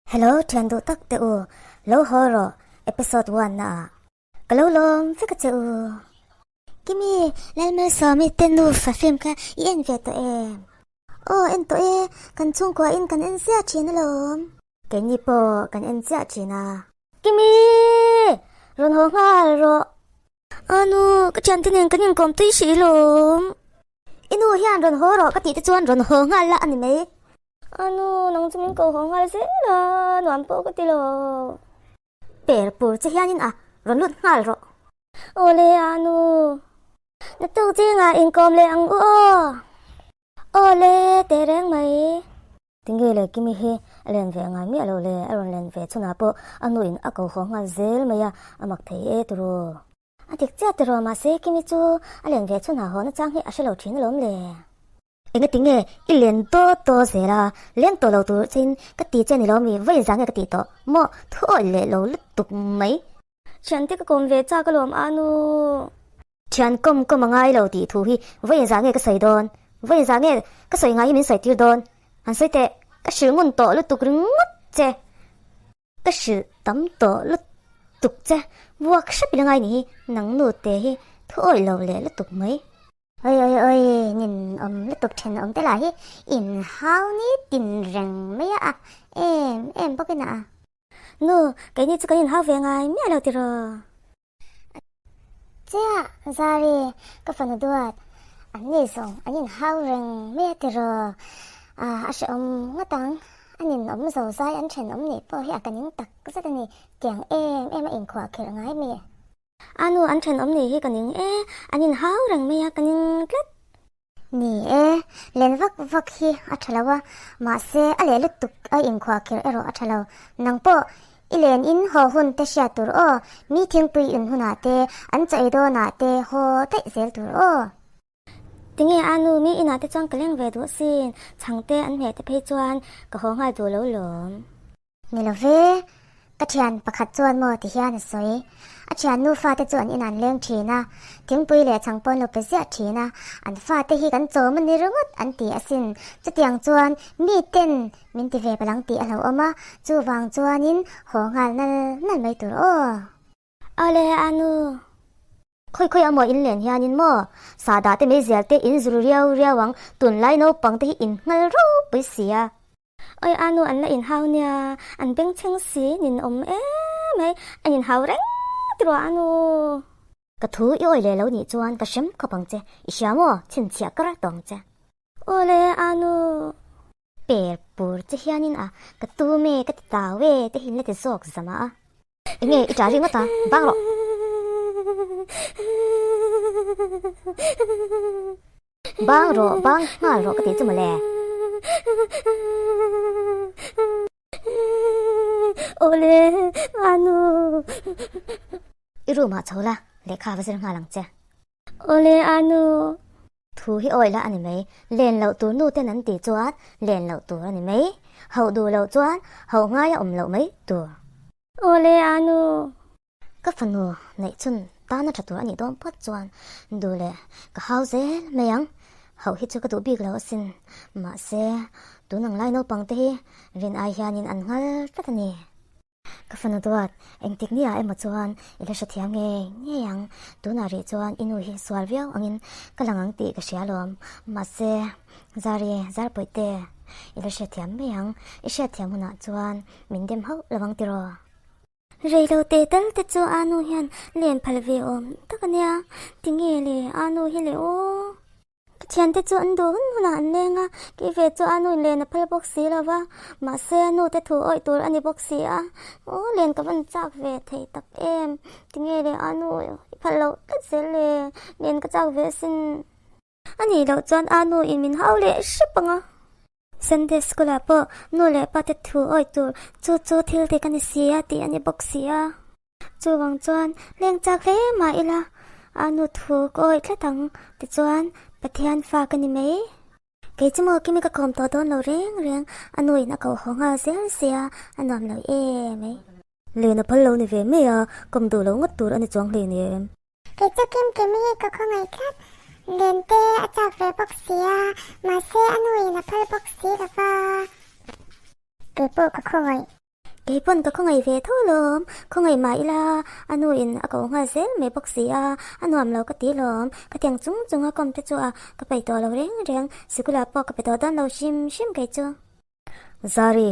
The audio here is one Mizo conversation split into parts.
Hello thian duh tak teh u, lo haw rawh episode one na ah ka lo lawm vek a che u. Kimi, Lalmalsawmi te nufa film kha i en ve tawh em? Aw en tawh e, kan chhungkua in kan en ziah thin alawm. Keini pawh kan en chiah thin a. Kimi! Rawn haw nghal rawh. A nu, ka thiante nen kan inkawm tui hrih lawm. I nu hian rawn haw rawh ka tih te chuan rawn haw nghal la a ni mai. A nu, nang chu min ko haw nghal zel a, nuam pawh ka ti lo. Per pur che hianin a rawn lut nghal rawh. Awle a nu, naktuk zingah inkawm leh ang u aw. Awle, teh reng mai. Tinge le Kimi hi a len ve ngai miah lo le, a rawn len ve chhunah pawh a nuin a ko haw nghal zel mai a, a mak thei e turu. A dik chiah tiraw mahse Kimi chu a len ve chhunah haw nachang hi a hre lo thin alawm le. Enga tinge i len dawt dawt zel a, leng tawh lo tur chein ka ti che ni lo mi vawi zang nge ka tih tawh maw thu awih leh lo lutuk mai. Thiante ka kawm ve chak alawm a nu. Thian kawm kawm a ngai lo tih thu hi vawi zah nge ka sawi dawn, vawi zah nge ka sawi ngai hi min sawi tir dawn, han sawi teh ka hrilh ngun tawh lutuk ringawt che, ka hrilh tam tawh lutuk che, vuak hrep ila ngai ni hi nang nu te hi thu awih lo leh lutuk mai. Oi oi oi nin awm lutuk then awm te lah hi in hau ni tin reng mai a em em bawk in a. Nu keini chu kan inhau ve ngai miah lo tiraw. Chiah, Zari, ka fanu duat, an ni zawng an inhau reng mai a tiraw? A hrehawm ngawt ang, an inawm zo zai an thenawm nih pawh hi a ka ning tak zet a ni, tiang em em a inkhuah khelh ngai mi. A nu an thenawm nih hi ka ning e, an inhau reng mai a, ka ning tlat. Ni e, len vak vak hi a tha lo a, mahse a leh lutuk a inkhuah khelh erawh a tha lo. Nang pawh i len in haw hun te hriat tur aw, mi thingpui in hunah te, an chaw ei dawnah te haw daih zel tur aw. Tinge a nu mi inah te chuan ka leng ve duh sin, chhangte an hmeh te phei chuan ka haw nghal duh lo lawm. Ni lo ve, ka thian pakhat chuan maw ti hian a sawi. A thian nu fate chu an in an leng thin a, thingpui leh chhang pawn lo pe ziah thin a, an fate hi kan chawm a ni ringawt an ti asin. Chutiang chuan mi ten min ti ve palang tih a hlauhawm a, chuvang chuanin haw nghal nal nal mai tur aw. Awle a nu. Khawi khawi amaw in len hianin maw sahdah te meizial te in zuru riau riau ang, tunlai naupang te hi in nghal ropui sia. Oi a nu an la inhau nia, an bengchheng si nin awm em mai, an inhau reng tiraw a nu. Ka thu i awi leh lo nih chuan ka hrem khawp ang che, i hria maw chhinchhiah kar tawh ang che. Awle a nu. Per pur che hianin a, ka tum e, ka ti tau e te hi la ti zawk zam a. Enge i ṭah ringawt a, bang rawh. Bang rawh, bang nghal rawh ka tih chu mawle. Awle, Anu. I room ah chho la, lehkha va zir nghal ang che. Awle, Anu. Thu hi awih la a ni mai. Len loh tur nu ten an tih chuan len loh tur a ni mai. Hauh duh loh chuan hauh ngai a awm loh mai tur. Awle, Anu. Ka fanu neih chhun tana tha tur a nih dawn phawt chuan duh leh ka hau zel mai ang. Hauh hi chu ka duh bik lo asin. Mahse, tun ang lai naupang te hi rin ai hianin an nghal tlat a ni. Ka fanu duat, engtik ni ah emaw chuan i la hrethiam ngei ngei ang. Tunah rih chuan i nu hi sual viau angin ka lang ang tih ka hria alawm. Mahse, Zari, Zarpuite, i la hrethiam mai ang. I hriatthiam hunah chuan min dem hauh lo ang tiraw? Reilo te tal te chu a nu hian len phal ve awm tak a nia, tinge le a nu hi le aw. Ka thiante chu an duh hun hunah an leng a, kei ve chu a nu in len a phal bawk si lo va, mahse a nu te thu awih tur a ni bawk si a, aw len ka van chak ve thei tak em, tinge le a nu i phal loh tlat zel le, len ka chak ve asin. A nih loh chuan a nu in min hau leh hrep ang a. Sunday school ah pawh nu leh pa te thu awih tur chu chu thil dik a ni si a tih a ni bawk si a. Chuvang chuan leng chak hle mah ila a nu thu ka awih tlat ang tichuan Pathian fa ka ni mai. Kei chu maw Kimi ka kawm tawh dawn lo reng reng a nu in a koh haw nghal zel sia a nuam lo em mai. Len a phal lo ni ve mai a, kawm duh lo ngawt tur a ni chuang hle ni em. Kei chu Kim Kimi hi ka khawngaih tlat. Len te a chak ve bawk si a, mahse a nu in a phal bawk si lo va. Kei pawh ka khawngaih. Keipawn ka khawngaih ve tho lawm, khawngaih mah ila a nu in a ko nghal zel mai bawk si a, a nuam lo ka ti lawm. Khatiang chung chung a kawm te chu a ka peih tawh lo reng reng, sikul ah pawh ka pe tawh dawn lo hrim hrim kei chu. Zari,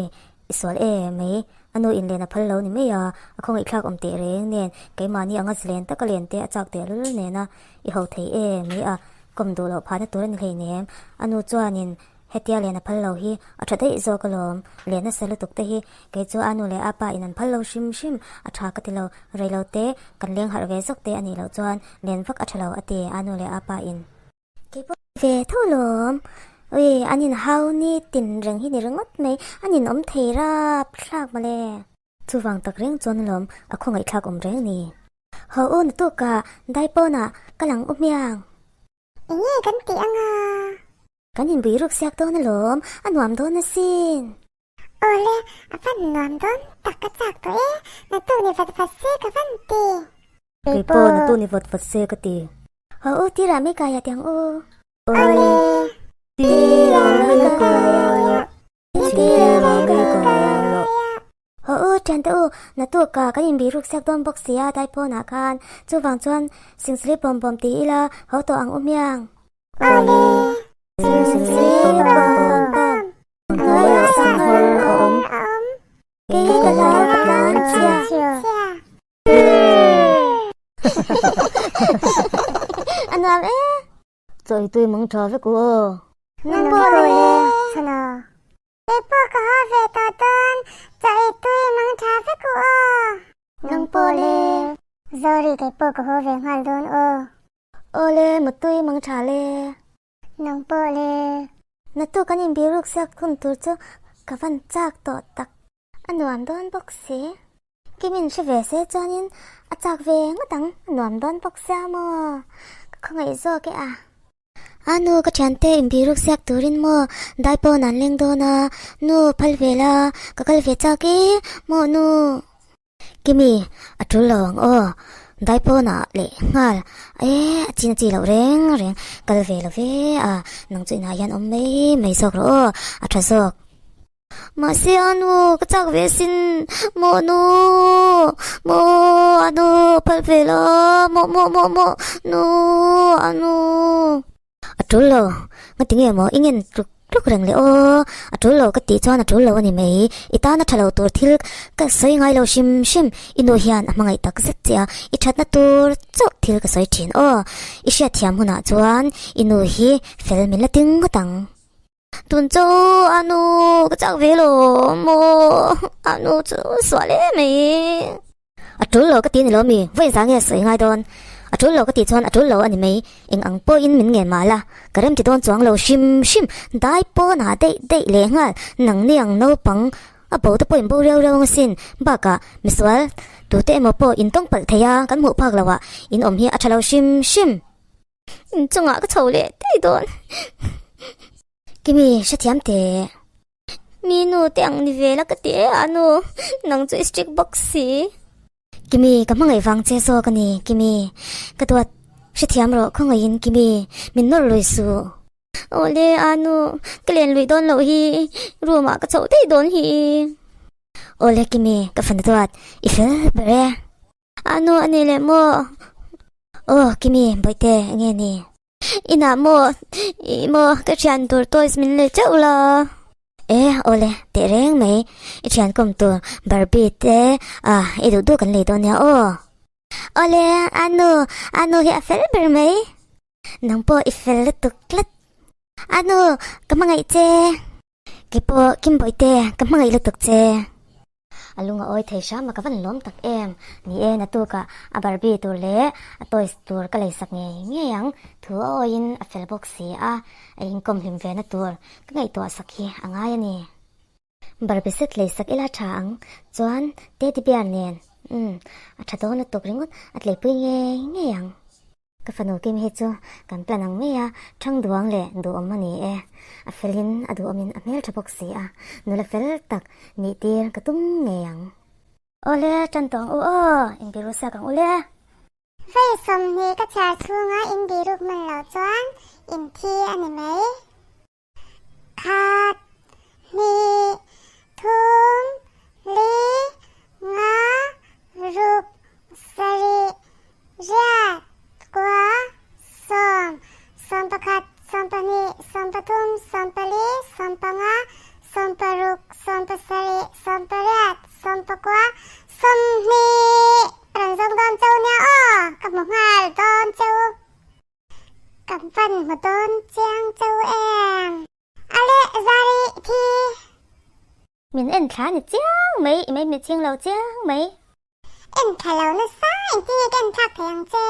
i sual e mai, a nu in len a phal lo ni mai a, a khawngaih thlak awm teh reng nen, keimahni anga zlen taka len te a chak teh lul nen a, i ho thei e mai a, kawm duh loh phahna tur a ni hleinem. A nu chuanin Hetia len a phal lo hi a tha daih zawk alawm, len nasa lutuk te hi kei chu a nu leh a pa in an phal lo hrim hrim, a tha ka ti lo, rei lo te kan leng harh ve zawk te a nih loh chuan len vak a tha lo a ti a nu leh a pa in. Kei pawh ve tho lawm, ui an in hau ni tin reng hi ni ringawt mai, an in awm thei rap thlak mawle. Chuvang tak reng chuan alawm a khawngaihthlak awm reng ni. Haw u naktukah daipawnah ka lang u hmiang. Enge kan tih anga? Kan inbui ruk siak dawn alawm, a nuam dawn asin. Awle, a van nuam dawn tak ka chak tawh e, naktuk ni vat vat se ka van ti. Kei pawh naktuk ni vat vat se ka ti. Haw u, tirah mai kai ah tiang u. Awle. Tirah mai kai ah. Haw u, thiante u, naktuk ah kan inbih ruk siak dawn bawk si a daipawnah khan chuvang chuan singslip bawm bawm ti ila haw tawh ang u hmiang. Awle! Singslip bawm bawm, hnuaiah sanghar a awm, kei ka hlau ka tlan chhia. A nuam e! Chaw i tui mang tha vek u aw. Nang pawh rawh le, chhana. Kei pawh ka haw ve tawh dawn, chaw i tui mang tha vek u aw. Nang pawh le. Zori kei pawh ka haw ve nghal dawn aw. Aw le, mutui mang tha le. Nang pawh le. Naktuk kan inbiruk siak hun tur chu ka van chak tawh tak. A nuam dawn bawk si. Kimin hre ve se chuanin a chak ve ngawt ang, a nuam dawn bawk sia maw? Ka khawngaih zawk e a. A nu ka thiante inbiruk siak turin maw dai pawn an leng dawn a, nu phal ve la, ka kal ve chak e maw nu? Kimi, a tul lo ang aw, dai pawnah leh nghal e a chin a chi loh reng reng, kal ve lo ve a, nang chu inah hian awm mai mai zawk rawh aw, a tha zawk. Mahse a nu ka chak ve sin maw nu maw a nu phal ve la maw maw maw maw nu a nu a tul lo ngati nge maw i ngen tluk tluk reng le aw a tul lo ka tih chuan a tul lo a ni mai i tana tha lo tur thil ka sawi ngai lo hrim hrim i nu hian a hmangaih tak zet che a i thatna tur chauh thil ka sawi thin aw i hriatthiam hunah chuan i nu hi fel min la ting ngawt ang. Tun chu a nu ka chak ve lo maw a nu chu sual em mai. A tul lo ka ti ni lo mi vawi zah nge sawi ngai dawn a tul lo ka tih chuan a tul lo a ni mai eng ang pawhin min ngen mah la ka rem ti dawn chuang lo hrim hrim dai pawnah daih daih leh nghal nang ni ang naupang a bo te pawh in bo riau riau ang asin bakah misual tute emaw pawh in tawng palh thei a kan hmuh phak loh ah in awm hi a tha lo hrim hrim. Inchungah ka chho leh daih dawn. Kimi, hrethiam teh. Mi nu te ang ni ve la ka ti e a nu, nang chu i strict bawk si. Kimi, ka hmangaih vang che zawk a ni, Kimi. Ka duat, hrethiam rawh, khawngaihin Kimi, min nawr lui suh. Awle a nu, ka len lui dawn loh hi, room ah ka chho daih dawn hi. Awle Kimi, ka fanu duat, i fel ber e. A nu a ni leh maw? Aw Kimi, Bawihte, enge ni? Inah maw? Ih maw, ka thian tur toys min lei teuh la. E, awle, teh reng mai. I thian kawm tur Barbie te ah i duh duh kan lei dawn nia aw. Awle, a nu, a nu hi a fel ber mai. Nang pawh i fel lutuk tlat. A nu, ka hmangaih che. Kei pawh Kim Bawihte, ka hmangaih lutuk che. A lung a awi thei hram a ka van lawm tak em. Ni e, naktukah a Barbie tur leh a toys tur ka leisak ngei ngei ang. Thu a awiin a fel bawk si a, a inkawm hlim ve na tur ka ngaihtuah sak hi a ngai a ni. Barbie set leisak ila tha ang chuan teddy bear nen umm a tha dawn lutuk ringawt a tleipui ngei ngei ang. Ka fanu Kim hi chu kan plan ang mai a, thang duang leh duhawm a ni e. A felin a duhawmin a hmeltha bawk si a, nula fel tak nih tir ka tum ngei ang. Awle, tan tawh ang u aw, inbiru sak ang u le. Vei 20 ka chhiar chhunga inbiruk man loh chuan inthi a ni mai. Khat, hnih, thum, li. Sawmpariat, sawmpakua, 20! Ka rawn zawng dawn cheu nia aw, ka hmu nghal dawn cheu. Ka van hmu dawn chiang cheu em? A leh zari thi. Min en thla ni chiang mai, i mai mitchhing lo chiang mai. En thla lo nasa, engtin nge ka en thlak thei ang che?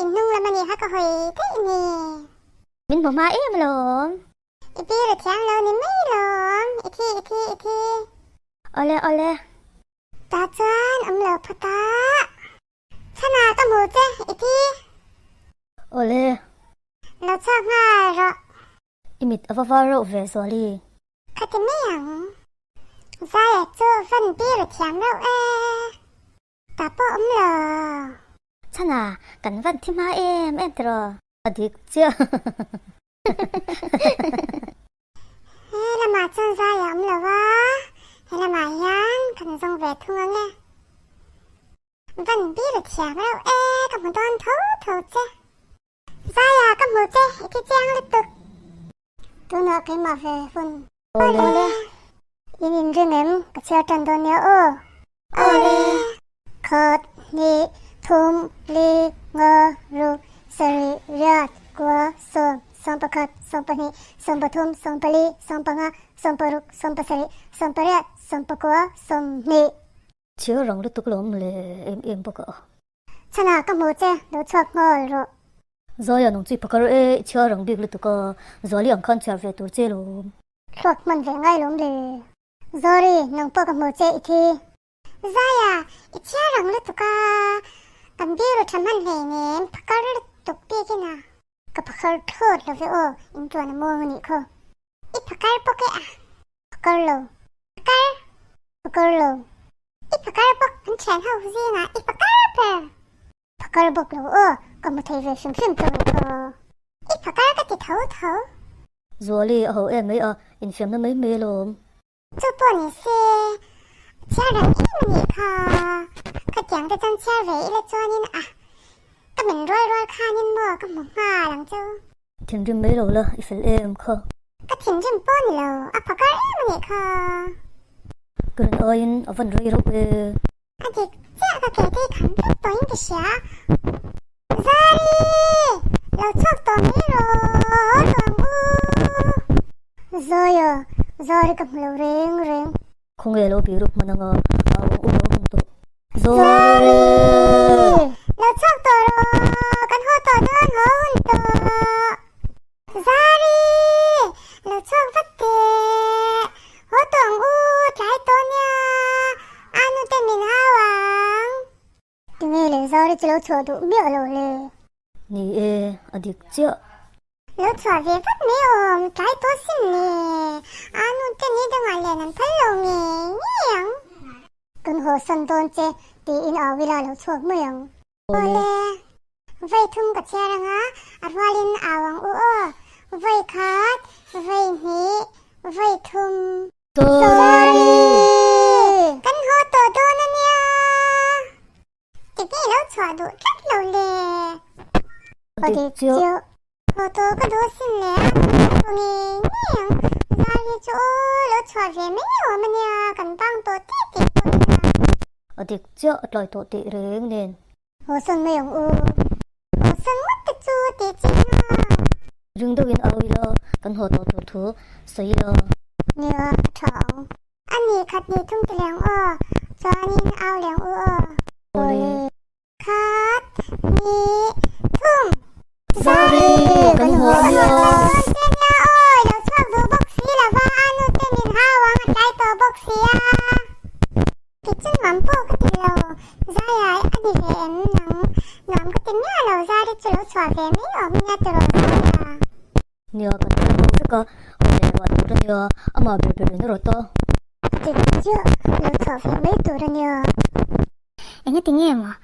In hnung lam a nih kha ka hawi daih ni. Min hmu hma em alawm. I biru thiam lo ni mai lawm, i thi, i thi, i thi. Awle, awle. Tah chuan awm lo phawt a. Chhana ka hmu che, i thi. Awle. Lo chhuak nghal rawh. I mit a va var reuh ve Zuali. Ka ti mai ang. Zaia chu van biru thiam reuh e. Tah pawh awm lo. Chhana, kan van thi hma em em tiraw? A dik chiah. He lamah chuan zai a awm lo va, he lamah hian kan zawng ve thung ang e. Van biru thiam reuh e, ka hmu dawn tho tho che. Zaia ka hmu che, i ti chiang lutuk. Tunah keimah ve hun. Awle. In inring em? Ka chhiar tan dawn nia aw. Awle. Khat, hnih, thum, li, nga, ruk, sarih, riat, kua, sawm, 11, 12, 13, 14, 15, 16, 17, 18, 19, 20. Chhiar rang lutuk lo awm le em em bawk a. Chhanah ka hmu che, lo chhuak nghal rawh. Zaia nung chu i phakar e, i chhiar rang bik lutuk a, Zuali ang khan chhiar ve tur che lawm. Thluak hman ve ngai lawm le. Zawri, nang pawh ka hmu che i thi. Zaia, i chhiar rang lutuk a, kan biru tha hman hleinem, phakar lutuk bikin a. Ka phakar thlawt lo ve aw, in tuan a muang a nih khaw. I phakar bawk e a. Phakar lo. Phakar. Phakar lo. I phakar bawk an thian ho zingah i phakar ber. Phakar bawk lo aw, ka hmu thei ve hrim hrim tawh rih aw. I phakar ka ti tho tho. Zuali a ho em mai a, infiamna mai mai alawm. Chu pawh ni se, chhiar rang em a nih kha. Khatiang te chuan chhiar ve ila chuanin a, ka min rual rual khanin maw ka hmu nghal ang chu. Thinrim mai lo la, i fel em kha. Ka thinrim pawh ni lo, a phakar em a nih kha. Ka rin aiin a van rei reuh e. A dik chiah ka ke te i kham vek tawhin ka hria. Zari! Lo chhuak tawh mai rawh, haw tawh ang u. Zawi aw, Zari ka hmu lo reng reng. Khawnge lo biruk hman anga au ang u lo hun tawh. Zari! Lo chhuak tawh rawh, kan haw tawh dawn haw hun tawh. Zari! Lo chhuak vat teh. Haw tawh ang u, tlai tawh nia. A nute min hau ang. Tinge le Zari chu lo chhuah duh miah lo le. Ni e, a dik chiah. Lo chhuah ve vat mai awm, tlai tawh sin le. A nute ni dangah len an phal lo ngei ngei ang. Kan haw san dawn che tiin au ila lo chhuak mai ang. Awle, vawi thum ka chhiar anga a rualin au ang u aw. Vawi khat, vawi hnih, vawi thum. Sorry! Kan haw tawh dawn a nia. Tinge lo chhuah duh tlat lo le. A dik chiah. Haw tawh ka duh sin le a, ka haw ngei ngei ang. Zar hi chu aw lo chhuah ve mai awm a nia, kan bang tawh tih tih pawhin a. A dik chiah a tlai tawh tih reng nen. Haw sawn mai ang u. Haw sawn ngawt te chu tih chi anga. Ring deuhin a ui la, kan haw tawh tur thu sawi la. Nia, a tha ang. A nih khat nih thum ti leng aw, chuanin au leng u aw. Awle. Khat, hnih, thum. Zari, kan haw a nia. Nia awi, lo chhuak duh bawk si lova, a nu te min hau ang a tlai tawh bawk si a. Ti chu nuam pawh ka ti lo, Zaiah a ni ve em nang, nuam ka ti miah lo, Zari chu lo chhuah ve mai awm nia tiraw Zaiah. Nia kan tlai ho vek a, haw leh ruah tur a nia, amah ber ber in a rawt a. Ti chu lo chhuah ve mai tur a nia. Engati nge maw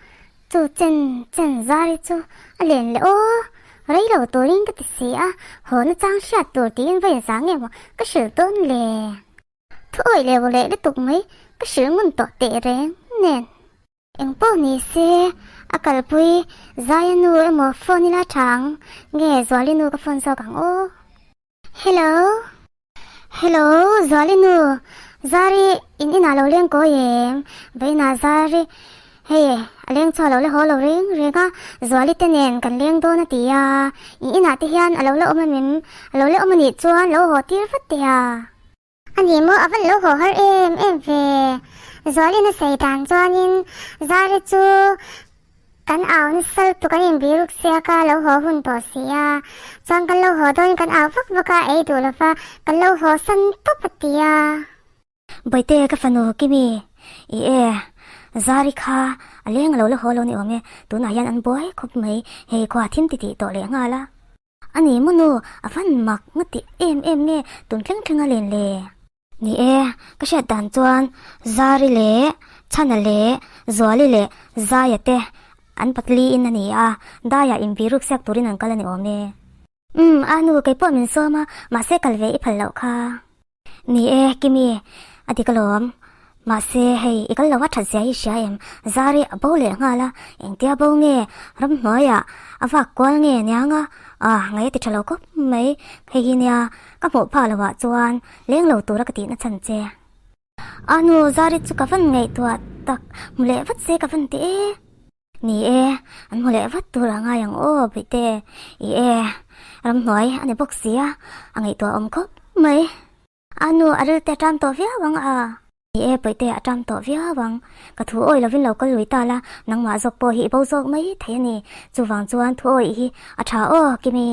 chu chen chen Zari chu a len leh aw, rei lo turin ka ti si a, haw na chang hriat tur tiin va inzah nge maw ka hrilh dawn le. Thu awih leh leh lutuk mai ka hrilh ngun tawh teh reng nen. Engpawh ni se a kalpui Zaia nu emaw phone ila tha ang nge Zuali nu ka phone zawk ang aw. Hello. Hello Zuali nu. Zari, in inah lo leng kawi em? Vawiinah Zari, hei a leng chhuah lo la haw lo reng reng a, Zuali te nen kan leng dawn a ti a, in inah te hian a lo la awm em? A lo la awm a nih chuan lo haw tir vat teh a. A ni maw a van lo haw har em em ve. Zualin a sawi dan chuanin Zari chu kan au nasa lutuk an inbiruk sia ka lo haw hun tawh si a, chuan kan lo haw dawnin kan au vak vak a, ei duh lova kan lo haw san tawp a ti a. Bawihte ka fanu Kimi i e, Zari kha a leng a lo la haw lo ni awm e, tunah hian an buai khawp mai, hei khua thim titih tawh leh nghal a. A ni maw nu, a van mak nga tih em em nge tun thleng thleng a len le? Ni e, ka hriat dan chuan Zari leh Chhana leh Zuali leh Zaia te an patli in a ni a, Daiah inbiruk siak turin an kal a ni awm e. Umm, a nu kei pawh min sawm a, mahse kal ve i phal loh kha. Ni e, Kimi, a dik alawm. Mahse, hei, i kal lo a that zia hi hria em? Zari a bo leh nghal a, engtia bo nge? Ramhnuaiah a vak kual nge niang a? Ah, ngaih a ti tha lo khawp mai. Hei hi nia, ka hmuh phah loh ah chuan leng lo tura ka tihna chhan che. A nu, Zari chu ka van ngaihtuah tak, hmu leh vat se ka van ti e. Ni e, an hmu leh vat tur a ngai ang aw Bawihte. I e, ramhnuai a ni bawk si a, a ngaihtuah awm khawp mai. A nu a rilte a ṭam tawh viau ang a. Ni e, Bawihte a ṭam tawh viau ang. Ka thu awi lovin lo kal lui ta la, nangmah zawk pawh hi i bo zawk mai thei a ni. Chuvang chuan thu awi hi a ṭha aw Kimi.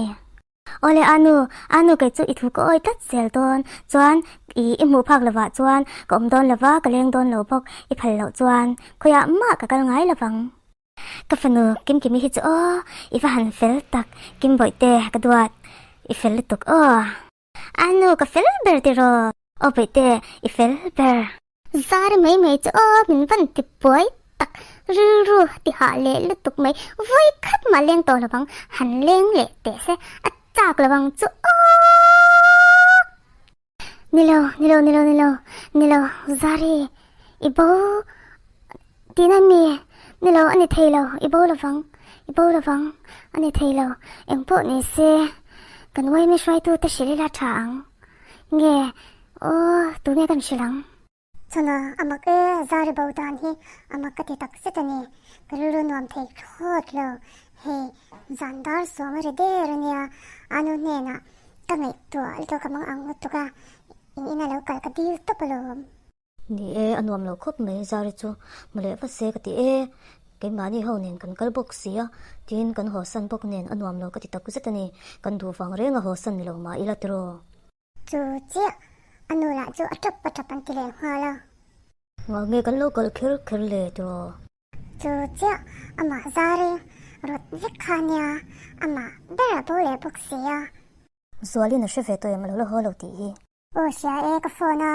Awle Anu, Anu kei chu i thu ka awi tlat zel dawn chuan i i hmuh phak lovah chuan ka awm dawn lova ka leng dawn lo bawk i phal loh chuan khawiah mah ka kal ngai lovang. Ka fanu Kimkimi hi chu aw i va han fel tak Kim Bawihte ka duat i fel lutuk aw. Anu ka fel ber tiraw aw Bawihte i fel ber. Zar mai mai chu aw min van ti buai tak rilru ti hah leh lutuk mai vawi khat mah leng tawh lovang han leng leh teh se a chak lovang chu aw nilo nilo nilo nilo nilo Zari i bo tina mi nilo ani thei lo i bo lovang i bo lovang ani thei lo engpawh ni se kan uaimi hruaitu te hrilh ila tha ang. Nge aw tunge kan hrilh ang? Chhuna a mak e, Zari bo dan hi a mak ka ti tak zet a ni. Ka rilru nuam thei thlawt lo. Hei zan dar suam a ri der a nia, a nu hnenah ka ngaihtuah lutuk a mang ang lutuk a, in ina lo kal ka dil tawp alawm. Ni e, a nuam lo khawp mai Zari chu hmu leh vat se ka ti e, keimahni ho nen kan kal bawk si a, tin kan hawsan bawk nen a nuam lo ka ti tak zet a ni, kan duh vang reng a hawsan ni lo mah ila tiraw. Chu chiah, a nu lah chu a tap a tap an ti leh nghal a. Ngah nge kan lo kal kher kher le tiraw. Chu chiah, amah Zari rawt vek kha nia, amah ber a bo leh bawk si a. Zualin a hre ve tawh em a lo la haw lo tih hi. Aw hria e ka phone a,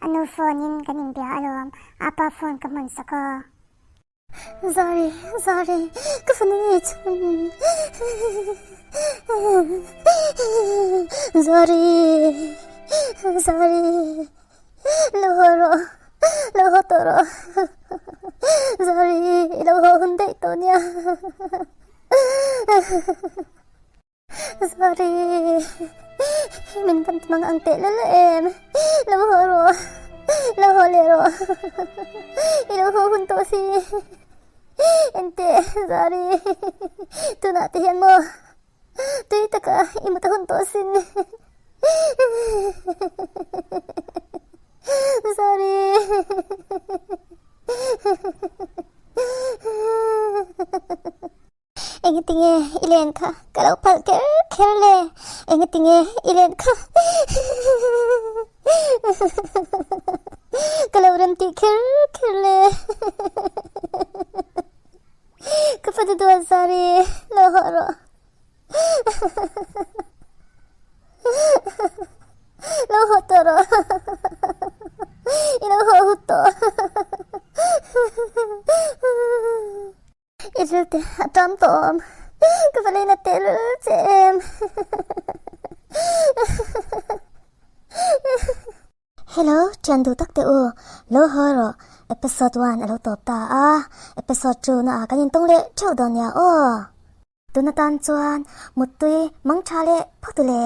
a nu phone in kan inbia alawm, apa phone ka hman sak a. Sorry, sorry, ka phone a nei chhun. Sorry, sorry, lo haw rawh, lo haw tawh rawh. Sorry, lo haw hun daih tawh nia. Sorry, min van ti mang ang teh lel em. Lo haw rawh, lo haw leh rawh. I lo haw hun tawh si. Enteh, sorry, tunah te hian maw tui taka i mut a hun tawh sin. Sorry. Engatinge i len kha ka lo phalh kher kher le? Engatinge i len kha ka lo rem tih kher kher le? Ka fanu duan Sari lo haw rawh. Lo haw tawh rawh. I lo haw hut tawh. I rilte a tam tawh awm. Ka va leina teh lul che em. Hello, thian duh tak teh u. Lo haw rawh. Episode 1 a lo tawp ta a. Episode 2 na ah kan intawng leh theuh dawn nia aw. Tuna tan chuan muttui mang tha leh phawt u le.